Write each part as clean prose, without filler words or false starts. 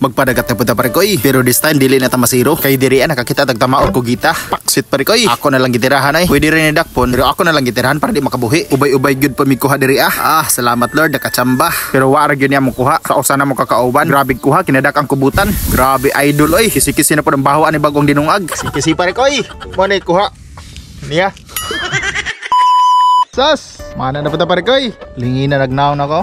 Magpadagat na punta, parekoy. Pero this time dili na ta masiro. Kay diri nakakita tag tamaor ko gita. Paksit, parekoy. Ako na lang gitirahan ay. Pwede rin ni dakpon, pero ako na lang gitirahan para di makabuhi. Ubay-ubay gyud pa mi kuha diri ah. Ah, salamat Lord, nakachamba. Pero wa ra gyud niya mo kuha. Sa usa na mo kakauban. Grabe kuha, kinadak ang kubutan. Grabe, idol oy. Kisi-kisi na po ang baho ani bagong dinungag. Kisi parekoy. Mo ni kuha. Niya. Sas, mana na punta, parekoy? Lingi na nagnaon ako.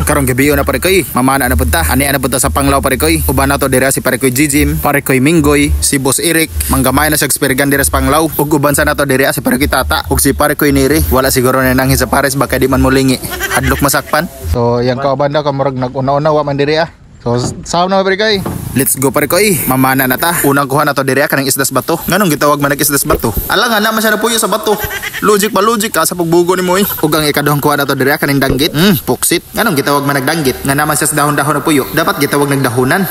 Karong gabi na, parekoy, mamana na punta. Ani na punta sa Panglao, parekoy. Uban nato dira si parekoy Jijim, parekoy Minggoy, si Boss Eric, manggamay na siya speargun dira sa Panglao. Ug uban sa nato dira si parekoy Tata ug si parekoy Neri. Wala siguro na nanghin sa pares baka di man mulingi. Hadlok masakpan. So, yang kauban daw kamurag nag-una-una wa man diri ah. So, sawa na, parekoy. Let's go, parekoy. Mamana na ta. Unang kuha na to diri kanang isdas bato. Nganong gitawag man isdas bato? Ala nga naman siya napuyo sa bato. Logic pa logic ka sa pagbugo ni mo eh. Ug ang ikaduhang kuha na to diri kaning danggit. Puksit. Nganong gitawag man nagdanggit? Nga naman siya sa dahon-dahon na puyo. Dapat gitawag nagdahonan.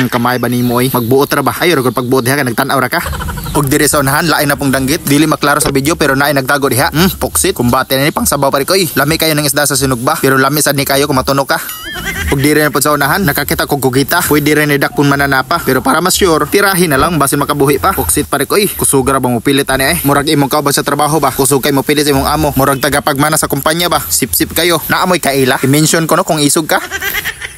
Kamay ba nimo oy? Magbuot ra ba? Ayo ra pagbuot diha ka nagtan-aw ra ka. Ug diri sa unahan lain na pong danggit. Dili maklaro sa video pero naay nagtago diha. Puksit. Kumbate na ni pang sabaw, parekoy. Lami kayo ng isda sa sinugba pero lami sad ni kayo kung matuno ka. Ug diri na pod sa unahan nakakita kog kugita. Pwede rin ni dakpon mananapa pero para mas sure, tirahin na lang basin makabuhi pa. Puksit, parekoy. Kusog ra ba mo pilit ani eh. Murag imong kauban sa trabaho ba? Kusog kay mo pilit sa imong amo. Murag tagapagmana sa kumpanya ba? Sip-sip kayo. Naamoy kaila. I-mention ko no kung isog ka.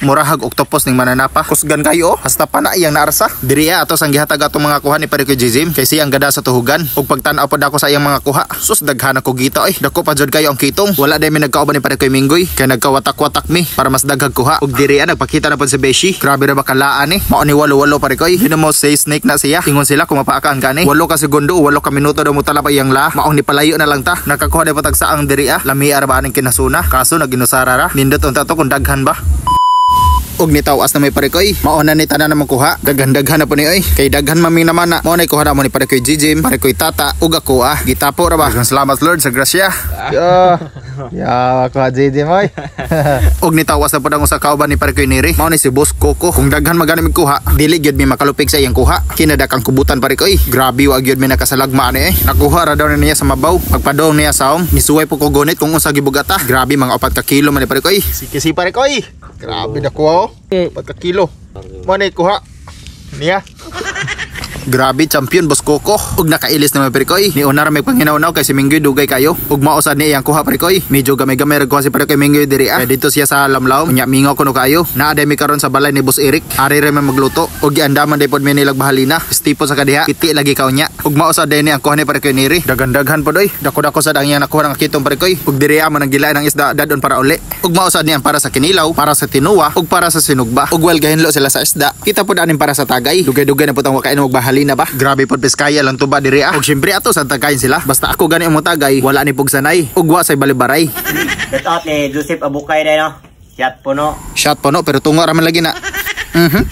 Murahag octopus ning mananapa. Kusgan kayo oh. Hasta pa na iyang naarsa. Diri ato sang gihatag atong mga kuha ni parekoy Jizim kay siyang gada sa tuhugan. Ug pagtan-aw pod ako sa iyang mga kuha. Sus, daghan ako gita oy. Dako pa jud kayo ang kitong. Wala day mi nagkauban ni parekoy Minggoy kay nagkawatak-watak mi para mas daghag kuha. Ug diri nagpakita na pod si Beshi. Grabe ra ba kalaan eh. Mao ni walo-walo, parekoy. Hino mo say snake na siya. Ingon sila kung mapaakaan ka ni. 8 ka segundo o 8 ka minuto daw mo talap iyang la. Maong nipalayo na lang ta. Nakakuha day patag saang diri ah. Lami ra ba aning kinasuna. Kaso naginusara ra. Nindot unta to kung daghan ba. Og nitawas na may parekoy. Mao na ni tanan na makuha. Daghan-daghan na po ni oy. Kay daghan mami naman na. Mao na kuha na mo ni parekoy Jijim, parekoy Tata, ug ako ah. Gitapo ra ba. Daghang salamat Lord sa grasya. Ya, ya ako Jijim oy. Og nitawas na po ang usa kauban ni parekoy Neri. Mao ni si Boss Coco. Kung daghan magani mig kuha, dili gyud mi makalupig sa iyang kuha. Kinadak ang kubutan, parekoy. Grabe, wa gyud mi nakasalagma ani eh. Nakuha ra daw na niya sa mabaw. Pagpadong niya sa om, nisuway po ko gunit kung unsa gibugata. Grabe, mga 4 ka kilo man ni parekoy. Kisi parekoy. Grabe na kuha oh. 4 ka kilo. Mo ni kuha. Niya. Grabe, champion Boss Coco. Ug nakailis na parekoy. Ni una ra may panginaw kay si Minggoy dugay kayo. Ug mao sad ni iyang kuha, parekoy. Medyo gamay-gamay ra kuha si parekoy Minggoy diri ah. Kay dito siya sa Lamlaw. Unya mingaw kuno kayo. Naa day mi karon sa balay ni Boss Eric. Ari ra may magluto. Ug giandaman day pod mi nilag bahalina. Stipo sa kadiha. Piti lagi ka unya. Ug mao sad day ni ang kuha ni parekoy Neri. Daghan-daghan pod oy. Dako-dako sad ang iyang nakuha ng kitong, parekoy. Ug diri amo nang gilain ang isda dadon para uli. Ug mao sad ni ang para sa kinilaw, para sa tinuwa, ug para sa sinugba. Ug well gahinlo sila sa isda. Kita pod aning para sa tagay. Dugay-dugay na pud ang wakain og bahalina ba. Grabe pod piskaya lang tuba diri ah. Ug syempre ato sa tagayin sila. Basta ako gani ang tagay, wala ni pugsanay. Ug wa say balibaray. Shout out ni Joseph Abukay dahil no. Shot po no. Shot po no, pero tungo ra man lagi na.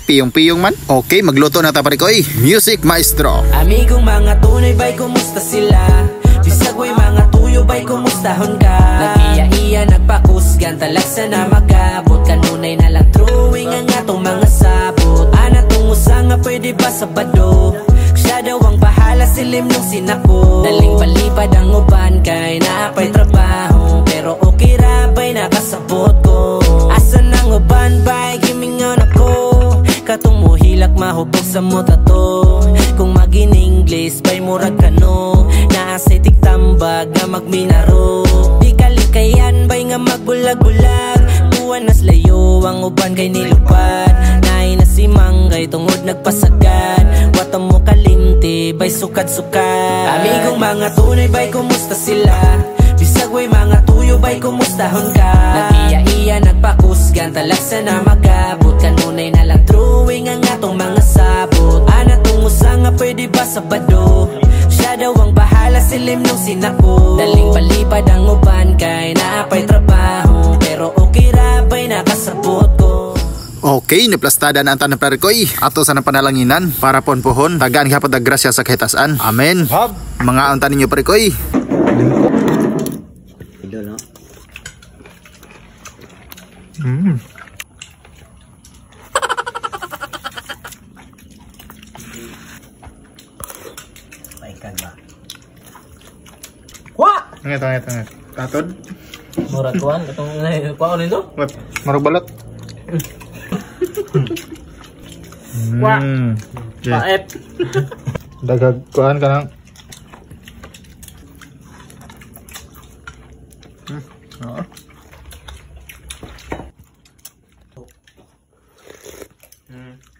Piyong-piyong man. Okay, magluto na ta, parekoy. Music maestro. Amigong mga tunay ba'y kumusta sila? Bisag way mga tuyo ba'y kumustahon ka? Nag-iya-iya nagpakusgan talaksa na magabot. Kanunay na lang drawing ang atong mga sabot. Ana tungo sa nga pwede ba Sabado? Siya daw ang bahala silim nung sinako. Daling palipad ang uban kay naapay trabaho. Pero okay ra ba'y nakasabot ko? Asa nang uban ba'y gimingaw na ko? Katong mohilak mahubog sa mota to. Kung magin English ba'y murag kano? Naasay tigtambag nga magminaro. Di kalikayan ba'y nga magbulag-bulag. Tuwan nas layo ang uban kay nilupad. Naay na si Manggay tungod nagpasagad. Wata mo kalimti ba'y sukad-sukad. Amigong mga tunay ba'y kumusta sila? Bisag way mga tuyo ba'y kumustahon ka? Nag-iya-iya nagpakusgan talaksa na magabot. Kanunay na lang drawing ang atong mga sabot. Ana tungo sa nga pwede ba Sabado? Siya daw ang bahala silim nung sinako. Daling palipad ang uban kay naapay trabaho. Pero okay ra ba'y nakasabot ko? Okay, niplastada na ang tanan, parekoy. Ato sa panalanginan para pon pohon tagaan gihapon tag grasya sa kahitasan. Amen. Hab. Mga unta ninyo, parekoy. Idol no. Paikan ba? Wa! Ngit, ngit, ngit. Tatod. Murag kuan katong kuan nito? What? Marag balat. Paep. Dagag kuan ka nang. Oo.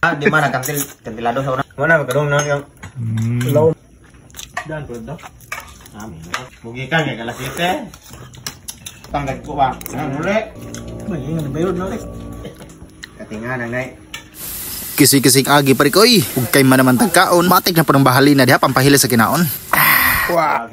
Ah, di mana kantil kantilado sa una. Wala magkarong na yung Dan po do. Bugi ka kay alas 7. Tanggal ko ba? Ang uli. Katinga nang nay. Kisi-kising agi pare koy. Ug kay man naman tagkaon, matik na punong bahali na diha pampahili sa kinaon. Wah.